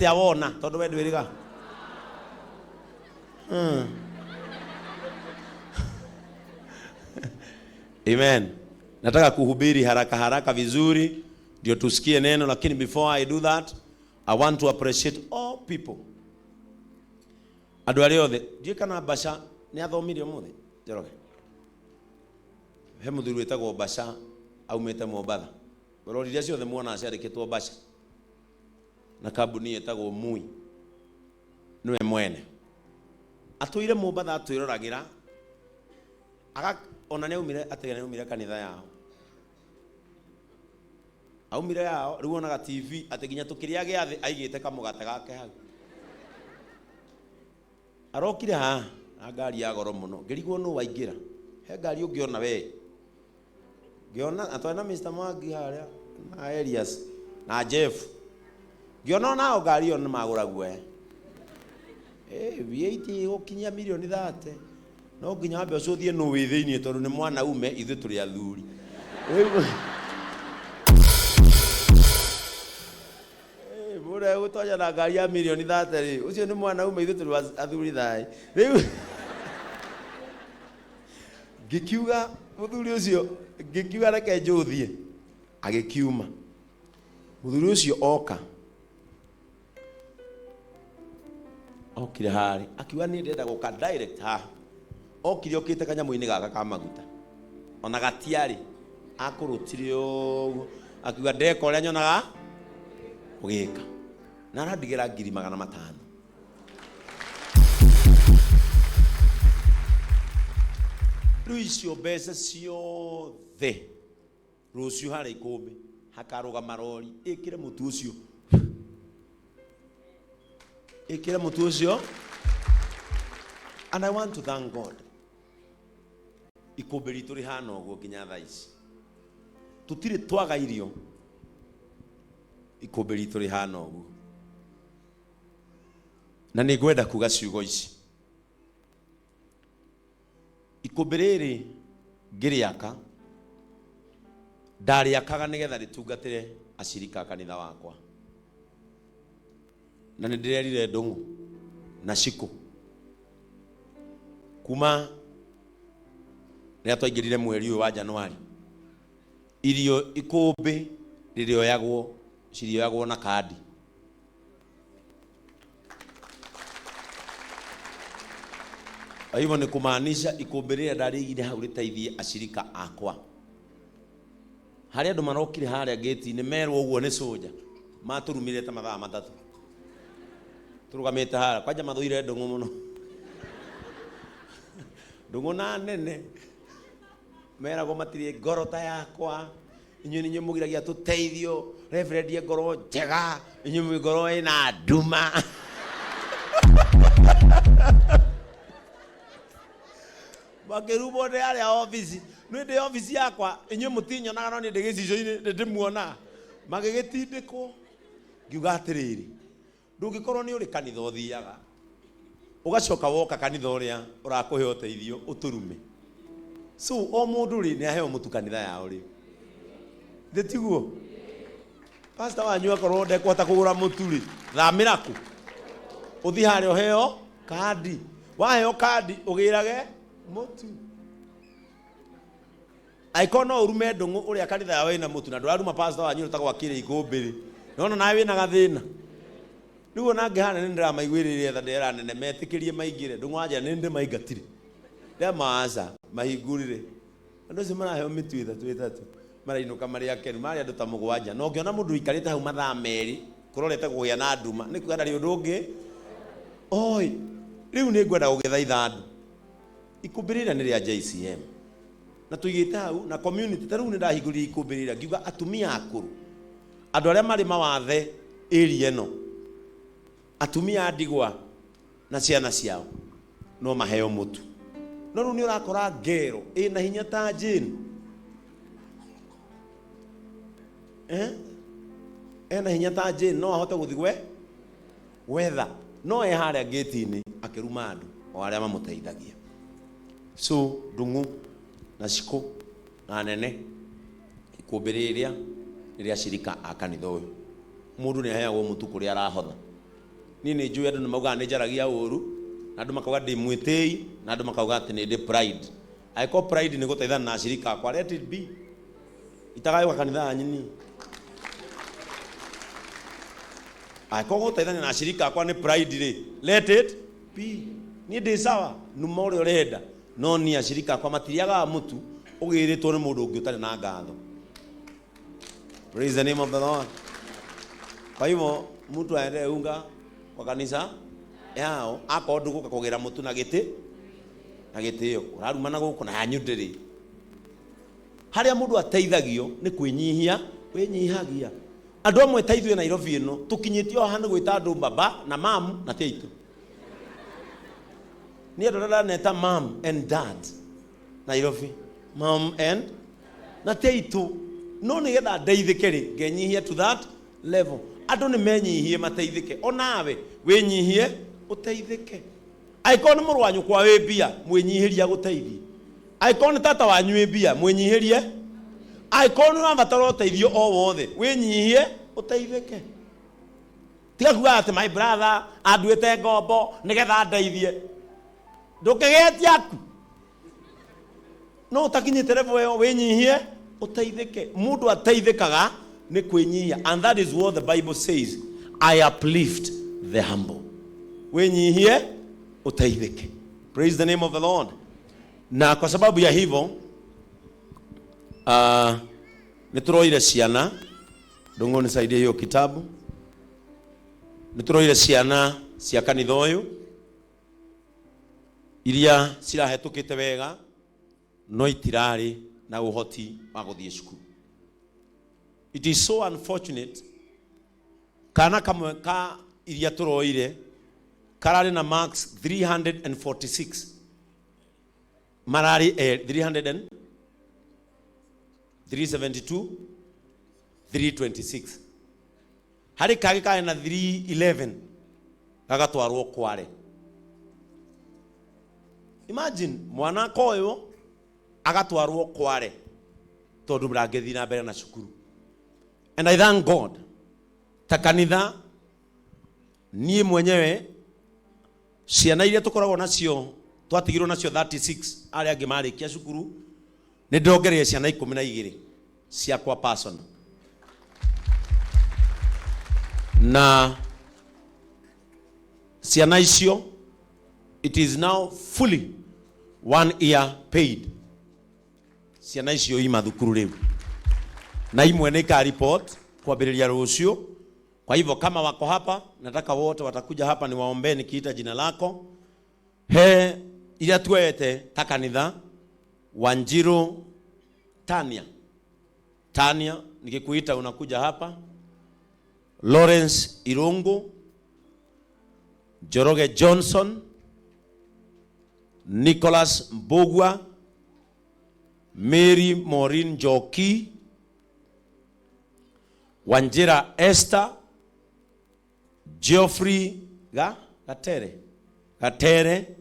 Atĩa wona tondũ we ndwĩrĩga. Amen. Nataka kuhubiri haraka haraka vizuri ndio tusikie neno, lakini before I do that I want to appreciate all people. Andũ arĩa othe ndiũĩ kana Basha nĩ athomire ũmũthĩ Njoroge. He mũthuri wĩtagwo Basha aumĩte Mombatha. Rori iria ciothe muonaga ciandĩkĩtwo Basha na kambuni ĩtagwo Mui nĩwe mwene. Atũire Mombatha atwĩroragĩra aga ona nĩ aumire atĩ nĩ aumire kanitha yao aumire yao rĩu onaga TV atĩ nginya tũkĩrĩa gĩathĩ aigĩte kamũgate gake hau arokire haha na ngari ya goro mũno ngĩrigwo nũ waingĩra he ngari ũngĩona we ngĩona atwarĩ na Mr. Mwangi harĩa na Elias na Jeff ngĩona onao ngari ĩyo nĩ magũra guoya. Eh, V8 gũkinyia mirioni 30 no nginya wambe ũcũthie nũ wĩ thĩinĩ tondũ nĩ mwanaume ithuĩ tũrĩ athuri. Rĩu Eh, mũndũ egũtonya na ngari ya mirioni 30 rĩ, ũcio nĩ mwanaume ithuĩ tũrĩ athuri thai. Rĩu ngĩkiuga mũthuri ũcio ngĩkiuga reke njũthiĩ agĩkiuma mũthuri ũcio oka okire harĩ akiuga niĩ ndĩrenda gũka direct haha okire okĩte kanyamũ-inĩ gaka ka maguta ona gatiarĩ akũrũtire ũguo akiuga ndeka ũrĩa nyonaga ũgĩka na arandigĩra 500,000. Rĩu icio mbeca ciothe rũciũ harĩa ikũmbĩ hakarũgama rori ĩkĩre mũtu ũcio ĩkĩre mũtu ũcio. And I want to thank God, ikũmbĩ ritũ rĩhana ũguo nginya thaa ici tũtirĩ twaga irio. Ikũmbĩ ritũ rĩhana ũguo na nĩ ngwenda kuga ciugo ici. Ikũmbĩ rĩrĩ ngĩrĩaka ndarĩakaga nĩgetha rĩtungatĩre acirika a kanitha wakwa, na nĩ ndĩrerire Ndũng'ũ na Cikũ kuma rĩrĩa twaingĩrire mweri ũyũ wa Januari, irio ikũmbĩ rĩrĩoyagwo cirĩoyagwo na kandi. Kwa hivyo ni kumaanisha ikũmbĩ rĩrĩa ndarĩigire hau rĩteithie acirika akwa. Harĩ andũ marokire harĩa ngĩti-inĩ merwo ũguo nĩ soja, matũrumire ta mathaa 3 tũrũgamĩte harĩa. Kwanja mathũire Ndũng'ũ mũno, Ndũng'ũ na nene meragwo matirĩ ngoro ta yakwa. Inyuĩ nĩ inyuĩ mũgiragia tũteithio, reverend e ngoro njega, inyuĩ mwĩ ngoro ĩna nduma. Makĩrumwo ndĩ harĩa obici, nĩ ndĩ obici yakwa, inyuĩ mũtinyonaga no niĩ ndĩ gĩcicio-inĩ nĩ ndĩmuonaga. Magĩgĩtindĩkwo, ngiuga atĩrĩrĩ, ndũngĩkorwo nĩ ũrĩ kanitha ũthiaga ũgacoka woka kanitha ũrĩa ũrakũhe ũteithio ũtũrume. So o mũndũ rĩ nĩ aheo mũtu kanitha yao rĩ, thĩ tiguo? Pastor wanyu akorwo ndekũhota kũgũra mũtu rĩ, thamĩra kũ ũthiĩ harĩa ũheo kandi. Waheo kandi ũgĩrage mũtu. Angĩkorwo no ũrume Ndũng'ũ ũrĩa kanitha yao ĩna mũtu na ndũraruma pastor wanyu ũrĩa ũtagwo akĩrĩ ikũmbĩ rĩ, nĩwona nawe wĩna gathĩna. Rĩu ona angĩ haha nĩ ndĩramaiguĩrĩire tha, ndĩrera nene metĩkĩrie maingĩre. Ndũng'ũ anjĩra nĩ ndĩmaingatire. Ndĩrama aca, mahingũrire. Andũ acio maraheo mĩtu ĩtatũ ĩtatũ, marainũka marĩ akenu, marĩ andũ ta mũgwanja. Na ũngĩona mũndũ ũikarĩte hau mathaa 2 kũrorete kũgĩa na nduma, nĩ kuga ndarĩ ũndũ ũngĩ. Oi, rĩu nĩ ngwenda gũgĩthaitha andũ. Ikũmbĩ rĩrĩa nĩ rĩa JCM. Na tũigĩte hau na community, ta rĩu nĩ ndahingũrire ikũmbĩ rĩrĩa ngiuga atumia akũrũ, andũ arĩa marĩ mawathe area ĩno, atumia a ndigwa na ciana ciao no maheo mũtu. No rĩu nĩ ũrakora ngero ĩna hinya ta Jane. Eh? Ena hinya ta Jane, no ahote gũthiĩ gwetha, no e harĩa ngĩti-inĩ akĩruma andũ o arĩa mamũteithagia. So Ndung'u na Cikũ na nene, ikũmbĩ rĩrĩa nĩ rĩa cirika a kanitha ũyũ. Mũndũ nĩ aheagwo mũtu kũrĩa arahotha. Niĩ nĩ njũĩ andũ nĩ maugaga nĩ njaragia ũru, na andũ makauga ndĩ mwĩtĩi, na andũ makauga atĩ nĩ ndĩ pride. Angĩkorwo pride nĩ gũteithana na acirika akwa, let it be. Itagayũka kanitha yanyu niĩ. Angĩkorwo gũteithania na acirika akwa nĩ pride rĩ, let it be. Niĩ ndĩ sawa, numa ũrĩa ũrenda. No niĩ acirika akwa matirĩagaga mũtu ũgĩrĩtwo nĩ mũndũ ũngĩ ũtarĩ na ngatho. Praise the name of the Lord. Kwa hivyo mtu aende unga kwa kanisa yao akorwo ndũgũka kũgĩra mũtu na gĩtĩ na gĩtĩo ũrarumana gũkũ na yanyu ndĩrĩ. Harĩa mũndũ ateithagio nĩ kwĩnyihia wĩnyihagia. Andũ amwe ta ithuĩ Nairobi ĩno tũkinyĩtio haha nĩ gwĩta andũ baba na mamu na ti aitũ. Niĩ andũ arĩa ndaneta mom and dad Nairobi, mom and na ti aitũ. No nĩgetha ndeithĩke rĩ, ngenyihia to that level. Andũ nĩ menyihie mateithĩke, onawe wĩnyihie ũteithĩke. Angĩkorwo nĩ mũrũ wa nyũkwa wĩ mbia, mwĩnyihĩrie agũteithie. Angĩkorwo nĩ tata wanyu wĩ mbia, mwĩnyihĩrie. Angĩkorwo nĩ ũrabatara ũteithio o wothe, wĩnyihie ũteithĩke. Tiga kuga atĩ my brother anduĩte ngombo nĩgetha ndeithie. Ndũkĩgĩe ti aku. No ũtakinyĩte level ĩyo, wĩnyihie ũteithĩke. Mũndũ ateithĩkaga nĩ kwĩnyihia, and that is what the Bible says, I uplift the humble. Wĩnyihie ũteithĩke. Praise the name of the Lord. Na kwa sababu ya hivyo, nĩ tũroire ciana. Ndũng'ũ nisaidie hiyo kitabu. Nĩ tũroire ciana cia kanitha ũyũ iria cirahetũkĩte wega no itirarĩ na ũhoti wa gũthiĩ cukuru. It is so unfortunate, kana kamwe ka iria tũroire kararĩ na marks 346, mararĩ 300 and 372 326. Harĩ kangĩ karĩ na 311 gagatwarwo Kware. Imagine mwana akoywo agatwarwo Kware tondũ ndangĩthiĩ na mbere na cukuru. And I thank God, ta kanitha niĩ mwenyewe ciana iria tũkoragwo nacio twatigirwo nacio 36, arĩa angĩ marĩkia cukuru, nĩ ndongereire ciana 12 ciakwa personal. Na ciana icio, it is now fully 1 year paid. Ciana icio ima thukuru rĩu, na imwe nĩ ika report kwambĩrĩria rũciũ. Kwa hivyo kama wako hapa, nataka wote watakuja hapa niwaombee nikiita jina lako. He iria tuoete ta kanitha, Wanjiru Tania. Tania, nikikuita unakuja hapa. Lawrence Irungu, Njoroge Johnson, Nicholas Mbugua, Mary Maureen Njoki, Wanjira Esther, Geoffrey Gatere, Gatere.